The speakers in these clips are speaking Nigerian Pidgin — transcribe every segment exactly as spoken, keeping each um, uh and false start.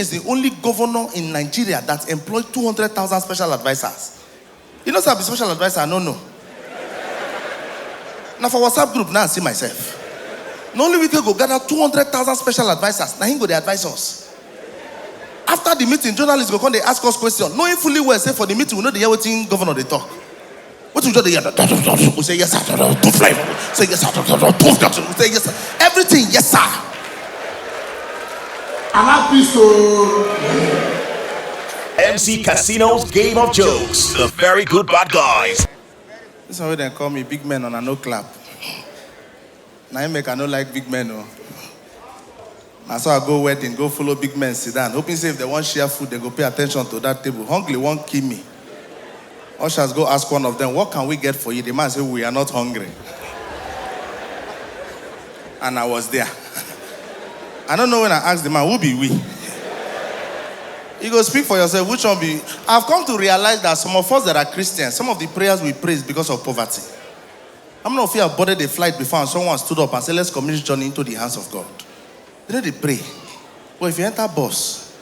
is the only governor in Nigeria that employed two hundred thousand special advisors. You know, sir, be special advisor, no, no. Now for WhatsApp group, now I see myself. Not only we can go gather two hundred thousand special advisors, now he go dey advise us. After the meeting, journalists go come, they ask us questions. Knowing fully well, say for the meeting, we know the year waiting governor they talk. What we do the year? We say yes, sir. Two fly. Say yes, sir. Two fly. We say yes, sir. Everything, yes, sir. An artist o. M C Casino's Game of Jokes. The very good bad guys. This is how they call me big men on a no clap. Now I make I no like big men, oh. Na so I go wedding, go follow big men sit down. Hoping say if they wan share food, they go pay attention to that table. Hungry wan kill me. Ushers go ask one of them, "What can we get for you?" The man say, "We are not hungry." And I was there. I don't know when I asked the man, "Who be we?" You go speak for yourself. Which one be? I've come to realize that some of us that are Christians, some of the prayers we pray is because of poverty. How many of you have boarded a flight before and someone stood up and said, "Let's commit this journey into the hands of God"? They no dey pray. But if you enter bus,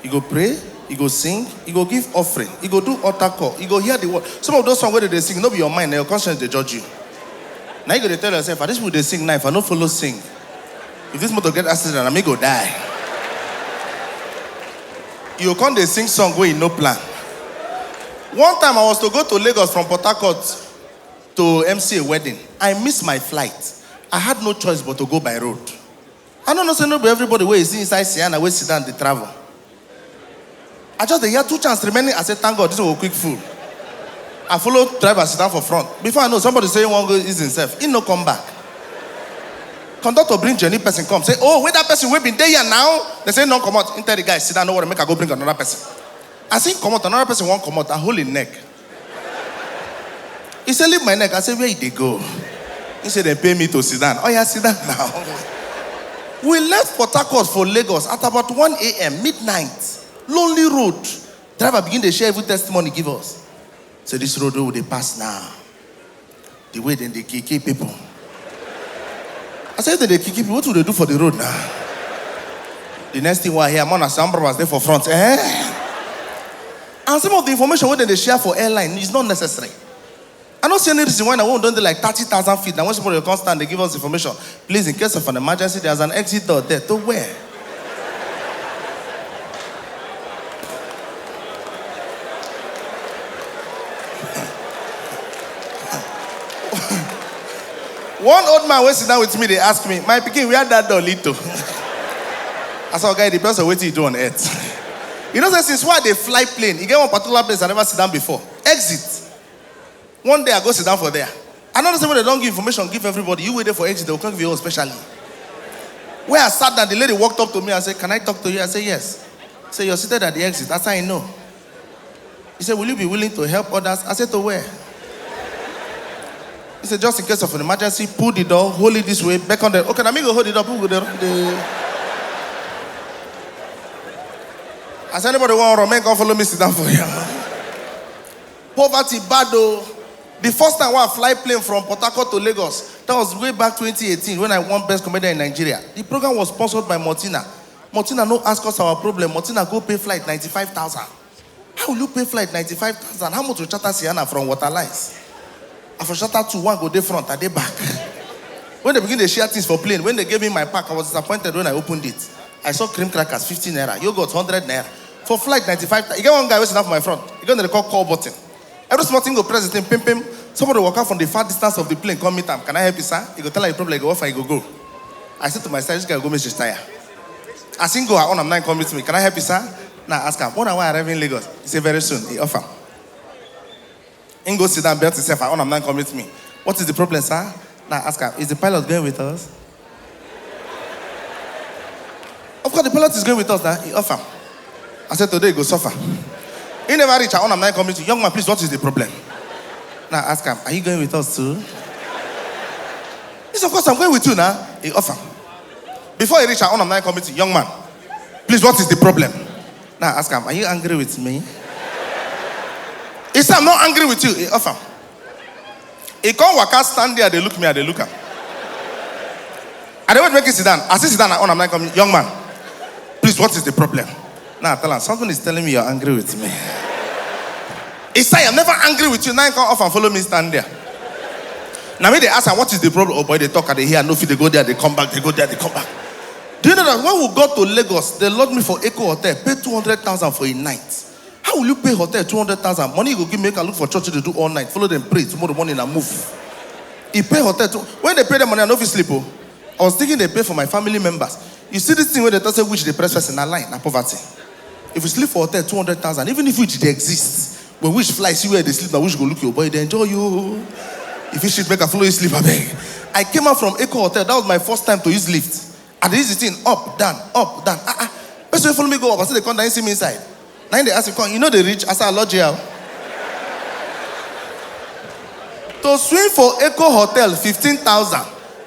you go pray, you go sing, you go give offering, you go do altar call, you go hear the word. Some of those songs wey they dey sing, no be your mind, na your conscience dey judge you. Now you go dey tell yourself, "Ah, this people dey sing now, if I no follow sing, if this motor get accident, I may go die." You go come dey sing song wey you no plan. One time I was to go to Lagos from Port Harcourt to M C a wedding. I missed my flight. I had no choice but to go by road. I don't know say no be everybody wey you see inside Sienna wey sit down dey travel. I just dey hear two chance remaining. I say, "Thank God, this one go quick full." I follow driver sit down for front. Before I know, somebody say he wan go ease himself. He no come back. Conductor bring journey person come. Say, "Oh, where that person wey been dey here now?" They say, "No comot." He tell the guy, "Sit down, no worry, make I go bring another person." As he comot, another person wan comot. I hold him neck. He say, "Leave my neck." I say, "Where you dey go?" He say, "They pay me to sit down." "Oh yeah, sit down now." We left Port Harcourt for Lagos at about one a.m., midnight. Lonely road. Driver begin dey share evil testimony give us. Say, "This road wey we dey pass now, the way dem dey kill kill people." I say, "Dem dey kill kill people, what we dey do for the road now?" The next thing wey I hear, man, as some brothers dey for front. Eh? And some of the information wey dem dey share for airline is not necessary. I no see any reason why na when we don dey like thirty thousand feet, na when somebody go come stand dey give us information. "Please, in case of an emergency, there's an exit door there." To where? One old man wey sit down with me dey ask me, "My pikin, where that door lead to?" I say, "Oga, e depends on wetin you do on earth." You know say since wey I dey fly plane, e get one particular place I never sit down before. Exit. One day I go sit down for there. I know say when they don give information, give everybody. You wey dey for exit, they will come give you specially. Where I sat down, the lady walked up to me and said, "Can I talk to you?" I said, "Yes." Say, "You're seated at the exit." I said, "I know." He said, "Will you be willing to help others?" I said, "To where?" He said, "Just in case of an emergency, pull the door, hold it this way, beckon them." Okay, now me go hold it up. Who go there? The... As anybody want to make, come follow me, sit down for here. Poverty bad though. The first time I fly plane from Port Harcourt to Lagos, that was way back twenty eighteen when I won Best Comedian in Nigeria. The program was sponsored by Mortina. Mortina no ask us our problem. Mortina go pay flight ninety-five thousand. How will you pay flight ninety-five thousand? How much you charter Sienna from Waterlines? I for charter two, one go dey front, I dey back. When they begin to share things for plane, when they gave me my pack, I was disappointed when I opened it. I saw cream crackers, fifty naira, yogurt, hundred naira. For flight, ninety-five. You get one guy waiting for my front. You go to the call call button. Every small thing go press the thing, pim pim. Somebody walk out from the far distance of the plane, come meet him. "Can I help you, sir?" He go tell you problem, he go offer, he go go. I said to myself, "This guy go miss his tire." As he go, I on am nine, come meet me. "Can I help you, sir?" Now I ask him, "When I arrive in Lagos?" He say, "Very soon." He offer. He go sit down, belt himself, I on am nine, come meet me. "What is the problem, sir?" Now I ask him, "Is the pilot going with us?" "Of course, the pilot is going with us now." He offer. I said, "Today you go suffer." He never reach, I on am nine, come meet me. "Young man, please, what is the problem?" Now I ask him, "Are you going with us too?" He said, "Of course, I'm going with you now." He offer. Before he reach, I on am nine, come meet me. "Young man, please, what is the problem?" Now I ask him, "Are you angry with me?" He said, "I'm not angry with you." He offer. He come waka stand there, they look me, I dey look am. I dey wait make he sit down. As he sit down, I on am nine, come, "Young man, please, What is the problem? Now I tell am, something is telling me you're angry with me. He say, I'm never angry with you. Now you come off and follow me, stand there. Now me they ask am, what is the problem? Oh boy, they talk and they hear, no fit, they go there, they come back, they go there, they come back. Do you know that when we got to Lagos, they locked me for Echo Hotel, pay two hundred thousand for a night? How will you pay hotel two hundred thousand? Money you go give me, I look for church to do all night, follow them pray, tomorrow morning I move. He pay hotel too. When they pay the money, I no fit sleep. Oh. I was thinking they pay for my family members. You see this thing where they talk say witch dey press person, na lie, na poverty. If you sleep for hotel two hundred thousand, even if witch dey exist, when witch fly, see where they sleep, na witch go look your boy, they enjoy you. If you shit, make I follow you sleep, abeg. I came out from Echo Hotel, that was my first time to use lift. I dey use the thing up, down, up, down. Ah, ah. Person follow me go up, I say they come down, see me inside. Now they ask me, come, you know they reach, I say, I lodge here. To swim for Echo Hotel, fifteen thousand.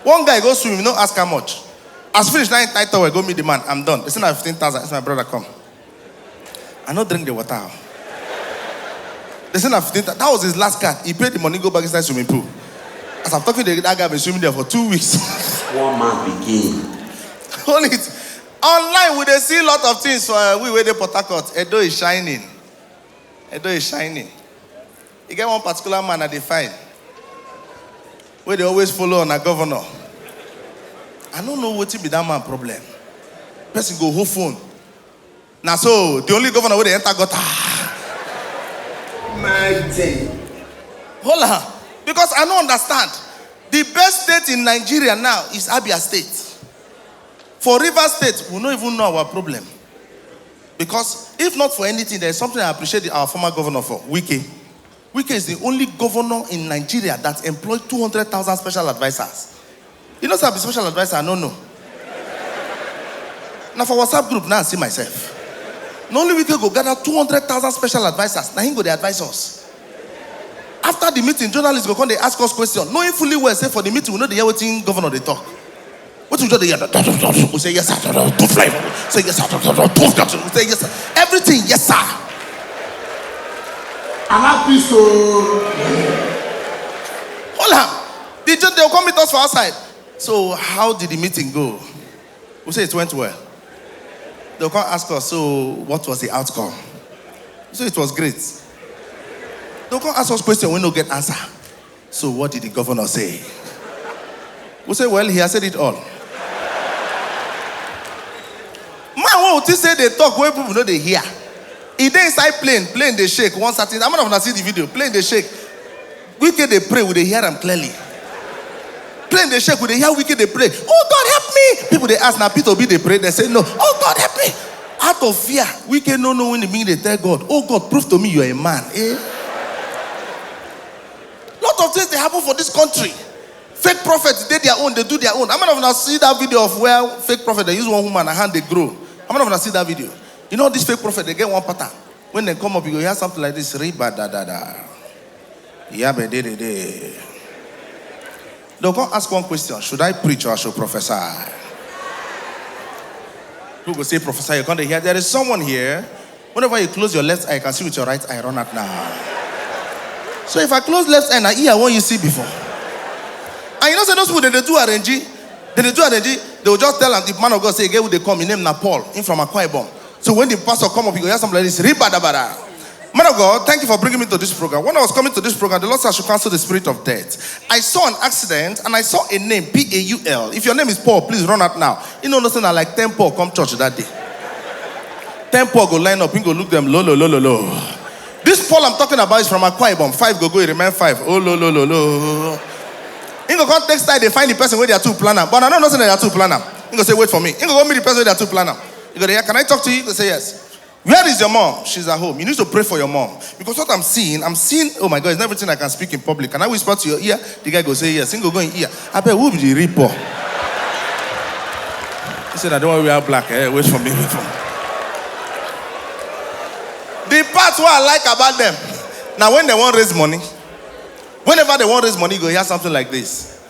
One guy go swim, no ask how much. As finish, now tight towel, go meet the man. I'm done. They say, now fifteen thousand. It's my brother, come. I no drink the water. They say, now fifteen thousand. That was his last card. He paid the money, go back inside swimming pool. As I'm talking, the that guy been swimming there for two weeks. One man begin. Hold it. Online, we dey see a lot of things for uh, we where they Port Harcourt. Edo is shining. Edo is shining. You get one particular man at the fine where they always follow on a governor. I don't know what be that man problem. Person go whole phone. Now so the only governor where they enter gutter. Mighty. Hold on. Because I don't understand. The best state in Nigeria now is Abia State. For Rivers State, we don't even know our problem. Because if not for anything, there is something I appreciate our former governor for, Wike. Wike is the only governor in Nigeria that employed two hundred thousand special advisors. You know, sir, be special advisor, I don't know. Now for WhatsApp group, now I see myself. Not only Wike go gather two hundred thousand special advisors, now he go dey advise us. After the meeting, journalists go come, they ask us questions. Knowing fully well, say for the meeting, we know the year wetin governor they talk. What you just dey hear? We say yes, sir. Don't fly. Say yes, sir. Don't fly. We say yes, sir. Everything, yes, sir. And that peace, oh. Hold on. They just they'll come meet us for outside. So how did the meeting go? We say it went well. They'll come ask us, so what was the outcome? We say it was great. They'll come ask us question we no get answer. So what did the governor say? We say, well, he has said it all. Man, what would he say they talk where people know they hear? He dey inside plane, plane they shake. One certain, I'm not gonna see the video. Plane they shake. Wike they pray, we they hear them clearly. Plane they shake, we they hear Wike they pray. Oh God, help me! People they ask now, Peter Obi they pray. They say no. Oh God, help me! Out of fear, Wike no know when the mean they tell God, oh God, prove to me you're a man. Eh? Lot of things they happen for this country. Fake prophets, they their own, they do their own. How many of you see that video of where fake prophet they use one woman and hand they grow? How many of you see that video? You know this fake prophet, they get one pattern. When they come up, you go hear something like this. Riba da da da. Yabe de de de. They'll come ask one question. Should I preach or I should prophesy? Who go say prophesy? You come to hear there is someone here. Whenever you close your left eye, you can see with your right eye run out now. So if I close left eye, now ear won't you see before? And you know, say those people, they, they do arrange. They, they do arrange. They will just tell them, the man of God say, again, who they come, his name na Paul, in from Akwa Ibom. So when the pastor come up, he go hear something like this, ribadabada. Man of God, thank you for bringing me to this program. When I was coming to this program, the Lord said I should cancel the spirit of death. I saw an accident and I saw a name, P A U L. If your name is Paul, please run out now. You know, nothing like ten Paul come church that day. Ten Paul go line up, he go look them, low, low, low, low, low. This Paul I'm talking about is from Akwa Ibom. Five go go, he remain five. Oh, low, low, low, low. He go come take side, they find the person where they are two planner. But I don't know say they are two planner. He go say, wait for me. He go go meet the person where they are two planner. He go, yeah, can I talk to you? He go say, yes. Where is your mom? She's at home. You need to pray for your mom. Because what I'm seeing, I'm seeing, oh my God, it's not everything I can speak in public. Can I whisper to your ear? The guy go say yes. He go go in ear. I bet who be the reaper? He said, I don't want to wear black. Eh? Wait for me, wait for me. The part what I like about them, now when they want raise money, whenever they want raise money, you go hear something like this.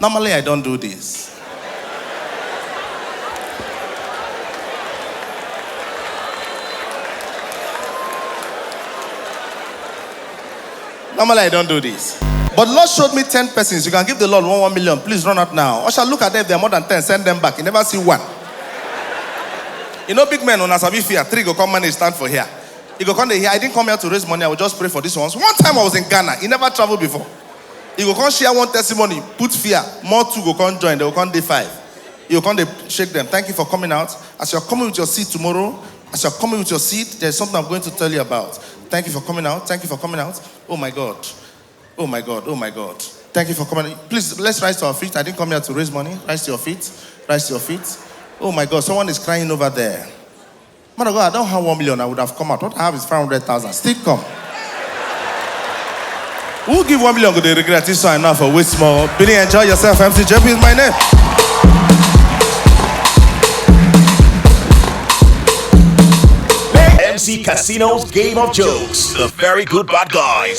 Normally, I don't do this. Normally, I don't do this. But Lord showed me ten persons. You can give the Lord one, one million. Please run out now. Usher, look at them. If they are more than ten, send them back. You never see one. You know, big men, una sabi fear. Three go come manage stand for here. You go come dey here. I didn't come here to raise money. I will just pray for this once. One time I was in Ghana. He never traveled before. You go come share one testimony, put fear. More two go come join. They will come day five. You go come dey shake them. Thank you for coming out. As you're coming with your seed tomorrow, as you're coming with your seed, there's something I'm going to tell you about. Thank you for coming out. Thank you for coming out. Oh my God. Oh my God. Oh my God. Thank you for coming. Please, let's rise to our feet. I didn't come here to raise money. Rise to your feet. Rise to your feet. Oh my God. Someone is crying over there. Man of God, I don't have one million. I would have come out. What I have is five hundred thousand. Still come. Who give one million go dey regret this one now for waste small? Billy, enjoy yourself. M C J P is my name. M C Casino's Game of Jokes. The Very Good Bad Guys.